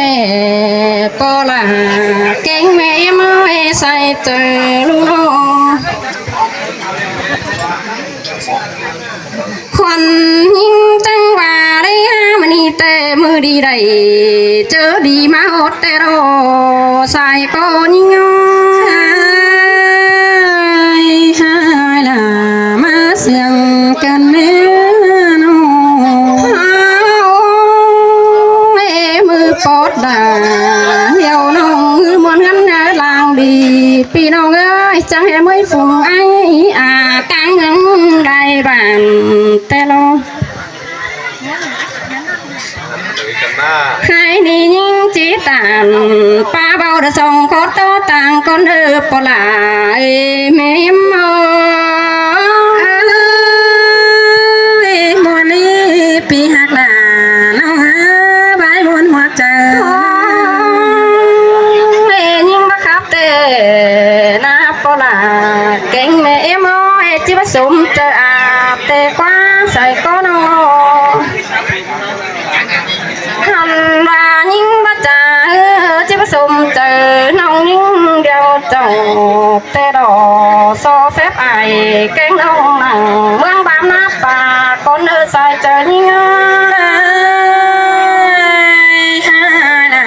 ແຕ່ປໍຫຼ້າເກັ່ງແມ່ເອັມເອີຍໃສ່ເຈີລູກນ້ອງ ຂວັນຍິງຈັ່ງວ່າໄດ້ຫາມານີ້ແຕ່ມື້ດີໄດ້ເຈີດີມາຮອດແຕ່ລໍ ສາຍກໍຍິງເອີຍ ຫາຍລະມາເຊື່ອງກັນແນ່ນອນ ເອ ມື້ປອດດາ ດຽວນ້ອງມືມ່ວນເຮືອນນາລາງດີ ພີ່ນ້ອງເອີຍ ຈັ່ງແຫ່ເມີຍຝູງໄອອາ ກາງເມືອງໄດ້ບ້ານແຕ່ລະ ໃຫ້ນີ້ຍິງຈີຕານ ປາເບົາດະສອງ ຂໍຕໍ່ຕ່າງກ່ອນເດີ ປະຫຼາຍແມ່ມອ ເອີຍ ມ່ວນນີ້ປີຮັກຫຼາ ນ້ອງເອີຍ ບາຍມ່ວນຫົວໃຈ ເອີຍ ຍິງບໍ່ຄັບແຕ່ນາ ປະຫຼາຍເກັ່ງແມ່ເອັມເອີຍ ຈິປະສົມເຈີອາບແຕ່ຄວາໃສ່ກໍນ້ອງ ຫັ້ນວ່າຍິງບໍ່ຈາ ເອີ ຈິປະສົມເຈີນ້ອງຍິງດຽວເຈົ້າ ແຕ່ດອກຊໍແຟບອ້າຍແກ້ງນ້ອງ ເມືອງບາມນາປາກ ຄົນເອີສາຍເຈີຍິງເອີຍ ຫານາ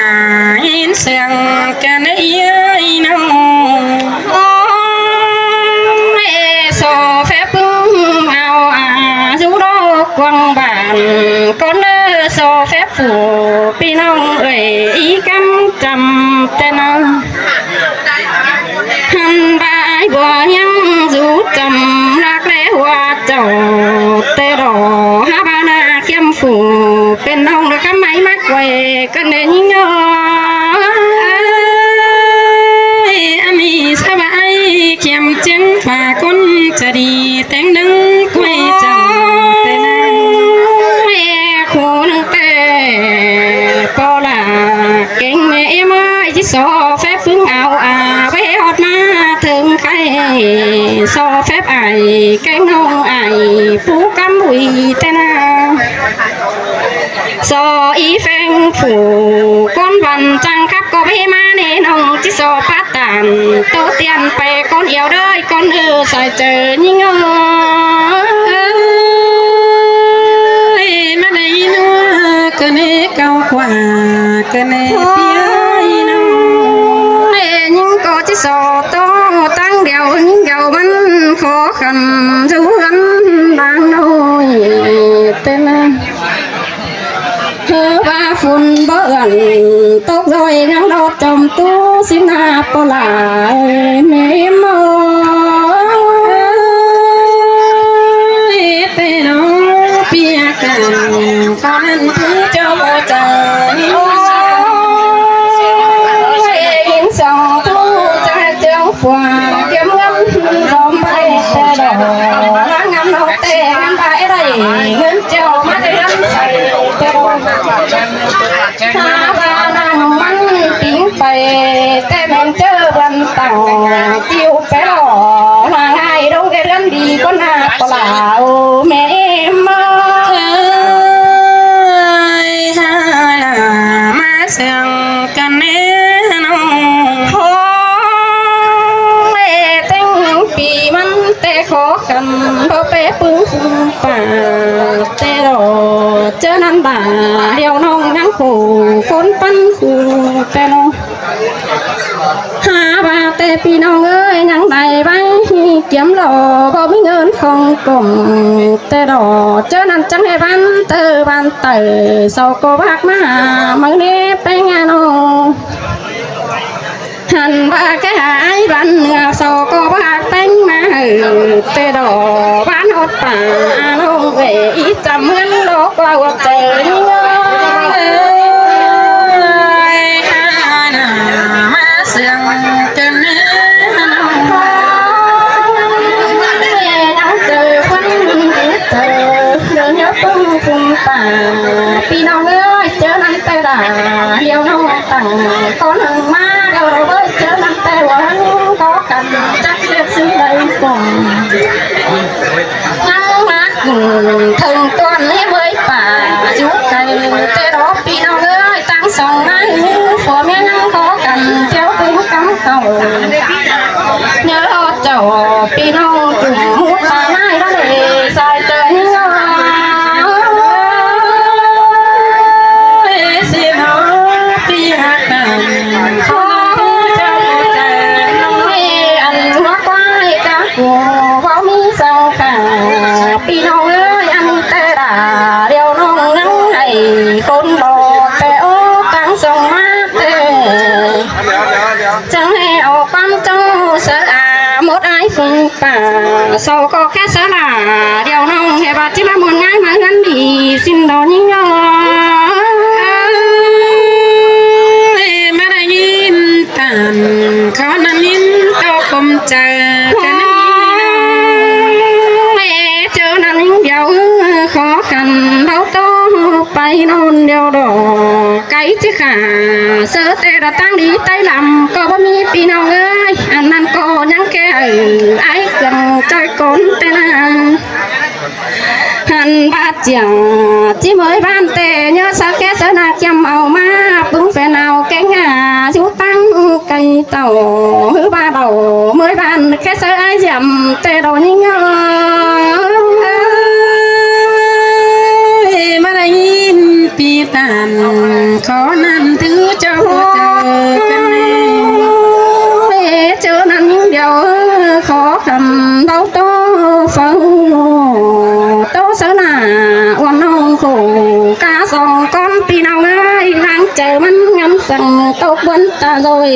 ຍິນສຽງກັນເອີຍນ້ອງ ໂອ້ຍ ຊໍແຟບປຶ້ງເອົາອາຢູ່ດອກກວາງບ້ານ ຄົນເອີສໍແຟບຜູ້ ພີ່ນ້ອງເອີຍ ອີກຳຈຳແຕ່ນາ ຫັ້ນບາຍບໍ່ຍັງຢູ່ຈຳລັກແລຫົວເຈົ້າ ແຕ່ດອກຫາບານາຄຽມຜູ້ ເປັນນ້ອງລະກຳໄມ້ມາກວຍກັນແດ່ຍິງເອີຍ ອັນນີ້ສະບາຍຄຽມຈຽງຝາກຄົນຈະດີ ແຕ່ງໜຶ່ງກວຍເຈົ້າແຕ່ນາ ແມ່ຄູ່ໜຶ່ງແຕ່ ປອລາເກັ່ງແມ່ເອັມເອີຍ ຊິຊໍແຟບປຶ້ງເອົາອາໄວ້ຮອດມາເຖິງໄຄ ຊໍແຟບອ້າຍແກ້ງນ້ອງອ້າຍ ຜູ້ກຳບຸຍແຕ່ນາ ຊໍອີແຟງຜູ້ກວນວັນຈັງຄັບກໍໄປມາແນ່ ນ້ອງຈິຊໍປາຕານ ໂຕຕຽນໄປກ່ອນອຽວເດີ ກ່ອນເອີສາຍເຈີຍິງເອີຍ ມາໄດ້ຍິນວ່າກະແນເກົ່າກວ່າກະແນເປີຍນ້ອງ ແມ່ຍິງກໍຈິຊໍໂຕຕັ້ງດຽວຍິງດຽວມັນຂໍຄຳຢູ່ເຮືອນບາງນ້ອຍເຕັມ ຄືວ່າຝົນບໍ່ເອື້ອນ ຕົກລອຍຍັງລອດຈອມຕູ້ ຊິນາປະຫຼາຍແມ່ມອຍ ເປັນນ້ອງປຽກກັນ ຂອງນັ້ນຄືເຈົ້າບໍ່ເຈີ ຍິງສອງຜູ້ຈາເຈີ ຂວາກຽມເງິນລອມໄປແຕ່ດອກ ນາງງາມນ້ອງແຕ່ງາມໄປໄດ້ ເງິນເຈົ້າມາແຕ່ງາມໃສ່ແຕ່ດອກ ຖ້າວ່ານ້ຳມັນປິງໄປ ແຕ່ແມ່ນເຈີເບືອນຕັ້ງ ຕິວແປລໍ ນາງອ້າຍດົງເຮືອນດີ ຄົນໜ້າປະຫຼາວແມ່ມາ ເອີຍ ຫາລາມາເຊື່ອງ ກັນແນ່ນ້ອງ ໂຮຍ ແຕ່ງປີມັນແຕ່ຂໍຄຳ ບໍ່ໄປປຶງຄຸມປາກແຕ່ດອກ ເຈີນັ້ນບາດດຽວນ້ອງຍັງຄູ່ຄົນປັນຄູ່ແຕ່ນ້ອງ ຫາວ່າແຕ່ພີ່ນ້ອງເອີຍ ຍັງໄດ້ໄວ້ກຽມລໍ ບໍ່ມີເງິນຂອງກົມແຕ່ດອກ ເຈີນັ້ນຈັ່ງໃຫ້ບ້ານເຕີບ້ານເຕີ ເຊົາກໍພາກມາຫາມື້ນີ້ແປງອານ້ອງ ຫັ້ນວ່າແກ່ອ້າຍບ້ານເໜືອ ເຊົາກໍພາກແປງມາໃຫ້ແຕ່ດອກ ບ້ານຮອດປ່າອານ້ອງເອີຍ ອີຈຳເຮືອນລໍກວ່າຫົວໃຈນີ້ເອີຍ ຫາໜ້າມາເຊື່ອງກັນແນ່ນ້ອງ ເອີຍ ຍັງເຈີຄົນເຈີ ເດີນຍາປຶ້ງຄຸມປ່າ ພີ່ນ້ອງເອີຍ ເຈີນັ້ນແຕ່ດາ ດຽວນ້ອງ ຕັ້ງກໍໜຶ່ງມາ ດຽວເບີເຈີນຳແຕ່ຫວັງ ກໍກັນຈັກເຮັດສິ່ງໃດກໍຍັງມາຂຶ້ນເທິງຕົ້ນໃຫ້ເບີຍປ່າ ຢູ່ໄກແຕ່ດອກ ພີ່ນ້ອງເອີຍ ຕັ້ງສອງໄມ້ ເນີເຈົ້າ ພີ່ນ້ອງຈຸ່ມໝູ່ຕານາຍທະເລ ສາຍເຈີນີ້ເນາະ ເສນາພີ່ຮັກກັນ ຂອງເຈົ້າໃຈນ້ອຍ ອັນຫົວຄວາຍກະກູເວົ້າມີສັງຂາ ພີ່ນ້ອງເອີຍ ອັນແຕ່ລະດຽວນ້ອງຍັງໃຫ້ຄົນຫຼອກແຕ່ອອກກາງສອງມາແຕ່ ຈັ່ງໃຫ້ເອົາຄວາມເຈົ້າສະອາ ໝົດອາຍຝູງປ່າ ເຊົາກໍແຄ່ສະຫຼາ ດຽວນ້ອງໃຫ້ບາດທີ່ມາມ່ວນງາຍມາເຮືອນດີ ສິ້ນດອນຍິ່ງຍອງ ມາໄດ້ຍິນຕານ ເຂົານັ້ນຍິນຕໍ່ຄວາມໃຈກັນ ເຈົ້ານັ້ນຍິງດຽວ ຂໍຂັນເບົາໂຕໄປນອນດຽວດອກ ໄກຈິຂາ ເສີແຕ່ລະຕາງດີໃຕ້ລຳ ກໍບໍ່ມີພີ່ນ້ອງເອີຍ ອັນນັ້ນກໍຍັງແກ່ອາຍເຄື່ອງຈ່ອຍກົນແຕ່ນານ ຫັນບາດຈຽງ ຈິເມີຍບ້ານແຕ່ເຍາະ ສາແກ່ເສີນາກຽມເອົາມາ ປຶງແຟນເອົາແກງຫາ ຢູ່ຕັ້ງໄກເຕົ້າ ຄືວ່າເບົາເມີຍບ້ານ ແຄ່ເສີອາຍຢ້ຳແຕ່ດອກຍິງເອີຍ ມາໄດ້ຍິນປີຕານ ຂໍນັ້ນຖືເຈົ້າເຈົ້າກັນແນ່ ເຈົ້ານັ້ນຍິງດຽວ ຂໍຄຳເບົາໂຕເຝົ້າ ໂຕເສີນາ ອວນນ້ອງຄົງກາສອງກ່ອນ ພີ່ນ້ອງເອີຍ ຫາງໃຈມັນງາມສັງ ຕົກບົນຕາໂດຍ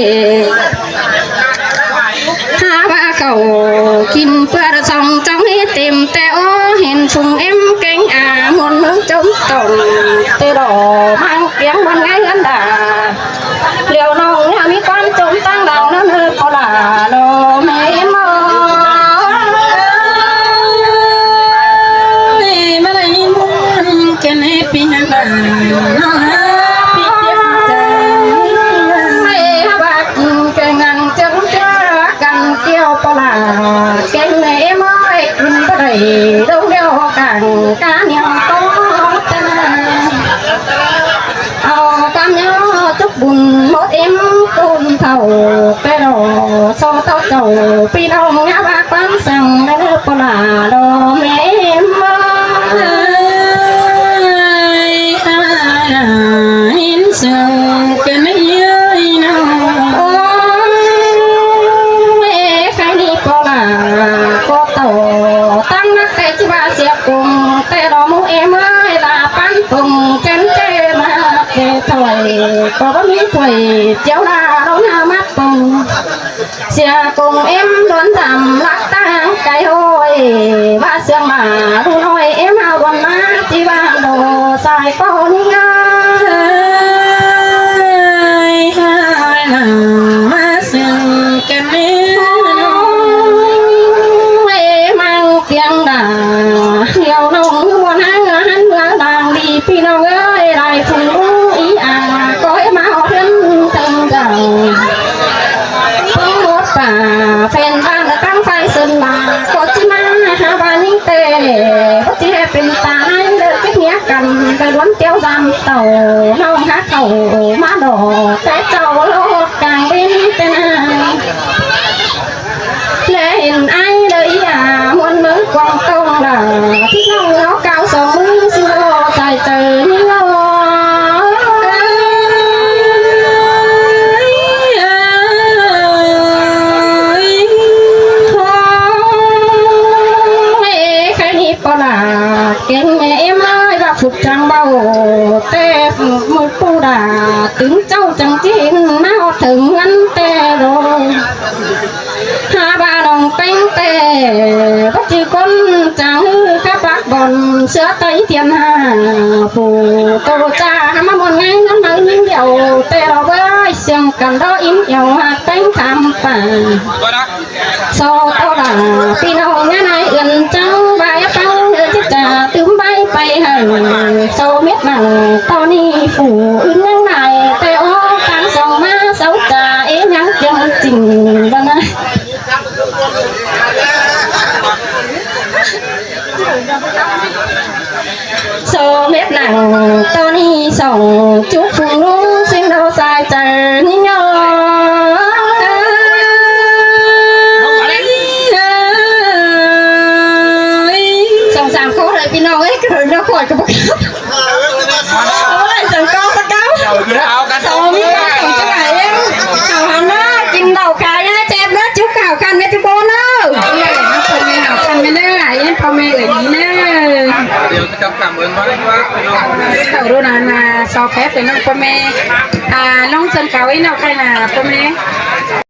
ຫາວ່າເຂົາກິນເພື່ອສອງຈອງໃຫ້ເຕັມ ແຕ່ໂອ ເຫັນຝູງເອັມເກັ່ງອາ ໝູນເມືອງຈົມຕົນ ແຕ່ດອກມັງປຽງມັນໄງເຮືອນດາ ຫຼຽວນ້ອງເມືອມີຄວາມຈົມຕັ້ງດັງນັ້ນເອີ ໂປລາໂລແມ່ເອັມເອີຍ ມາໄດ້ຍິນແກ່ນເຮັດປີຫຍັງ ເຮົາຫາປີເຈັບໃຈ ເຮົາວ່າກິນແກງອັນເຈີເຈື່ອກັນກ່ຽວປະຫຼາ ແກງແມ່ເອັມເອີຍ ກິນບໍ່ໄດ້ ໂດງດຽວກາງການຽງຕ້ອງຕາ ເອົາກຳຍໍຈຸກບຸນໝົດເອັມ ໂຕນເຖົ້າແຕ່ດອ ສອງເຕົ້າເຈົ້າ ພີ່ນ້ອງຍາວ່າຄວາມສັງເດີ ປະຫຼາດອແມ່ເອີຍ ເຫັນເຊິ່ງກັນເອີຍນ້ອງ ໂອ້ຍ ໃຄນີ້ປະຫຼາດກໍເຕົ້າ ຕັ້ງນັກແຕ່ທີ່ວ່າເສຍກົງ ແຕ່ດອໝູເອັມເອີຍ ລາປັນປົງ ເຈັນເຈມາແຕ່ຖ້ວຍ ກໍບໍ່ມີຖ້ວຍ ຈຽວລາລອງຫາມາປົງ ເສຍກົງເອັມດວນດຳລັກຕາງໄກໂຮຍ ວ່າເຊື່ອງມາລູກນ້ອຍເອັມເອົາດວນມາທີ່ວ່າໂດສາຍກໍນີ້ເອີຍ ຫາຍຫຼັງມາເຊິ່ງກັນເອ ເວມັງປຽງດາ ດຽວນ້ອງຄືບໍ່ນາງ ຫັນເມືອນາງດີ ພີ່ນ້ອງເອີຍ ຫຼາຍຜູ້ອີອາ ກໍໃຫ້ມາຮອດເຮືອນເຖິງເຈົ້າ ເພິ່ງໝົດປ່າ ແຟນບ້ານແລະຕັ້ງໄຟເຊິ່ນມາ ກໍຊິມາຫາບ້ານຍິງແຕ່ ບໍ່ຊິໃຫ້ເປັນຕາໃນເລີກເກັບເມຍກັນ ໄປລວມແກ້ວດຳເຕົ້າ ນ້ອງຫາເຂົ້າມາດອກ ແຕ່ເຈົ້າໂລດກາງເວັນແຕ່ນາ ແລເຫັນອ້າຍເດີອີອາ ມ່ວນເມືອງກວາງຕົງລາ ທີ່ນ້ອງເອົາກ່າວສອງມືຊິໂລໃສ່ໃຈນີ້ໂລ ໂອ້ຍ ໃຄນີ້ປະຫຼາດ ເກັ່ງແມ່ເອັມເອີຍ ວ່າຜຸດຈັ່ງເວົ້າ ແຕ່ມື້ປູດາ ຕຶງເຈົ້າຈັ່ງຈິນມາຮອດເຖິງເຮືອນແຕ່ໂດ ຫາວ່ານ້ອງແປ້ງແຕ່ ບໍ່ຈື່ຄົນຈັ່ງຮືຄະປັກບ່ອນ ເສືອໄຕທຽນຫາ ຜູ້ໂຕຈາຫາມາມ່ວນໄງ ເງິນມາຍິງດຽວ ແຕ່ລອເວີຍ ສຽງກັນດອອິນດຽວ ຫາກແປ້ງຖາມປ່າ ໂຊໂຕລາ ພີ່ນ້ອງຍານາຍເອື້ອນເຈົ້າ ວ່າຢ່າຟັງເດີຈິດຈາ ຕື່ມໃບໄປໃຫ້ ໂຊເມັດໜັງ ຕອນນີ້ຜູ້ອື່ນຍັງນາຍ ແຕ່ໂອ ກາງສອງມາ ເຊົາຈາເອ ຍັງເຈັງຈິງ ວ່ານະ ໂຊເມັດໜັງ ຕອນນີ້ສອງ ຈຸກພຸງລຸງ ຊິງໂດສາຍໃຈ ນີ້ຍອ ພີ່ນ້ອງເອີຍ ກະເດີນດອກຂອດກະບໍ່ຄັບ ໂອ້ຍ ສັງກອງສະເກົາ ເອົາກັນ ສອງມີການສອງຈັງຫວະເອງ ເຂົ້າຫາໜ້າ ກິນເຫຼົ້າຂາຍ ແຈມເດີ ຈຸກເຂົ້າຄັນແມ່ທຸກຄົນເດີ ເອີຍ ມາເປີດແມ່ເຂົ້າຄັນແມ່ເດີ ເອີຍ ພໍ່ແມ່ເອີຍດີເດີ ດຽວຈະກັບການເບິ່ງວ່າ ເຂົ້າໂດນານາ ຊອແພດເປັນນ້ອງພໍ່ແມ່ ອ່າ ນ້ອງເຊີນເຂົາອີກເນາະ ໃຜນາ ພໍ່ແມ່